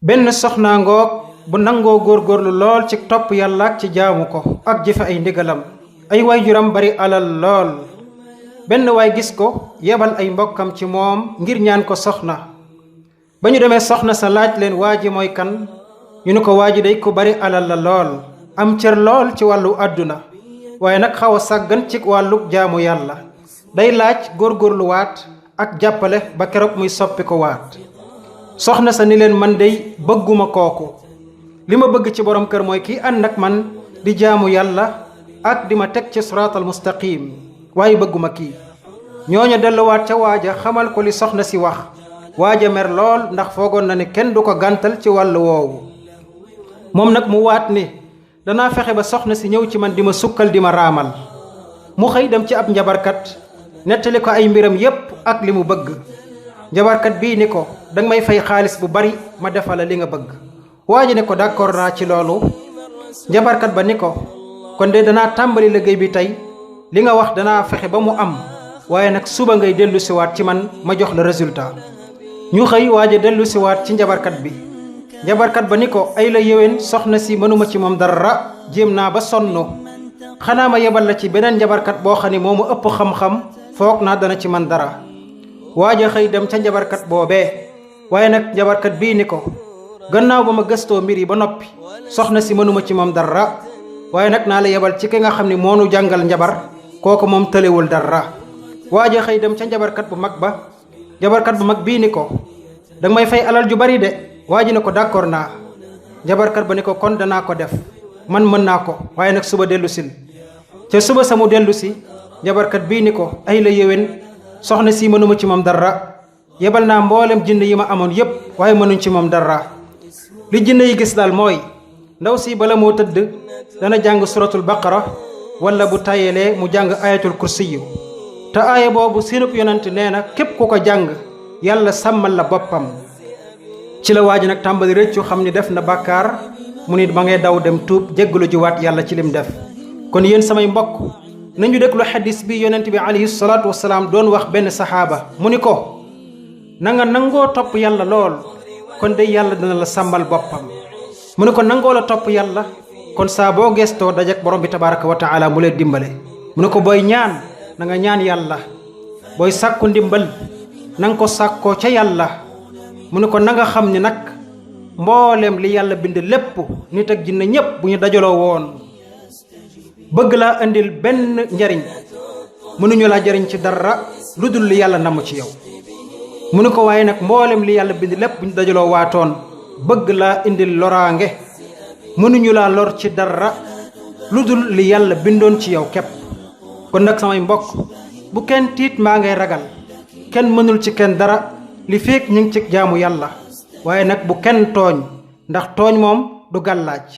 benn soxna ngoog bu nangoo góorgóorlu lool ci topp yàlla ak ci jaamu ko ak jëfe ay ndigalam ay waajuram bari alal lool benn waay gis ko yebal ay mbokkam ci moom ngir ñaan ko soxna ba ñu demee soxna sa laaj leen waa ji mooy kan ñu ne ko waa ji day ko bari alal la lool am cër lool ci wàllu àdduna waaye nag xaw a sàggan ci wàllu jaamu yàlla day laaj góorgóorluwaat ak jàppale ba keroog muy soppi ko waat soxna sa ni leen man dey bëgguma kooku li ma bëgg ci borom kër mooy kii ànd ak man di jaamu yàlla ak di ma teg ci siraatal mustaqim waaye bëgguma kii ñooña delluwaat ca waaja xamal ko li soxna si wax waaja mer lool ndax foogoon na ne kenn du ko gàntal ci wàllu woowu moom nag mu waat ni danaa fexe ba soxna si ñëw ci man di ma sukkal di ma raamal mu xëy dem ci ab njabarkat nettali ko ay mbiram yépp ak li mu bëgg njabarkat bii ni ko danga may fay xaalis bu bari ma defala li nga bëgg waaji ne ko d'accord naa ci loolu njabarkat ba ni ko kon de danaa tàmbali liggéey bi tey li nga wax danaa fexe ba mu am waaye nag suba ngay dellu siwaat ci man ma jox la résultat ñu xëy waaja dellu siwaat ci njabarkat bi njabarkat ba ni ko ay la yéwén soxna si mënuma ci moom dara jéem naa ba sonn xanaa ma yebal la ci beneen njabarkat boo xam ne moo ma ëpp xam-xam foog naa dana ci man dara waaja xëy dem ca njabarkat boobee waaye nag njabarkat bii ni ko gannaaw ba ma gëstoo mbir yi ba noppi soxna si mënuma ci moom dara waaye nag naa la yebal ci ki nga xam ne moonu jàngal njabar kooku moom tëlewul dara waaja xëy dem ca njabarkat bu mag ba njabarkat bu mag bii ni ko danga may fay alal ju bari de waa ji ne ko d'accord naa njabarkat ba ni ko kon danaa ko def man mën naa ko waaye nag suba dellu sil ca suba samu dellu si njabarkat bii ni ko ay la yéwén soxna si mënuma ci moom dara yebal naa mboolem jinn yi ma amoon yépp waaye mënuñ ci moom dara li jinn yi gis daal mooy ndaw si bala moo tëdd dana jàng suratul baqara wala bu tayelee mu jàng ayatul kursiyu te aaya boobu sinub yonent nee na képp ku ko jàng yàlla sàmmal la boppam ci la waaji nag tàmbali rëccu xam ni def na bàkkaar mu nit ma ngay daw dem tuub jéggalu jiwaat yàlla ci lim def kon yéen samay mbokk nañu déglu xadis bi yonent bi alayhi salaatu wasalaam doon wax benn saxaaba mu ni ko na nga nangoo topp yàlla lool kon day yàlla dina la sàmmal boppam mu ni ko nangoo la topp yàlla kon saa boo gestoo dajak borom bi tabaraka wa taala mu leen dimbale mu ni ko booy ñaan na nga ñaan yàlla booy sàkku ndimbal na nga ko sàkkoo ca yàlla mu ne ko na nga xam ni nag mboolem li yàlla bind lépp nit ak jinne ñépp bu ñu dajaloo woon bëgg laa indil benn njariñ mënuñu laa jariñ ci dara lu dul li yàlla namm ci yow mu ne ko waaye nag mboolem li yàlla bind lépp bu ñu dajaloo waatoon bëgg laa indil loraange mënuñu laa lor ci dara lu dul li yàlla bindoon ci yow képp kon nag samay mbokk bu kenn tiit maa ngay ragal kenn mënul ci kenn dara li feek ñu ngi ci jaamu yàlla waaye nag bu kenn tooñ ndax tooñ moom du gàllaaj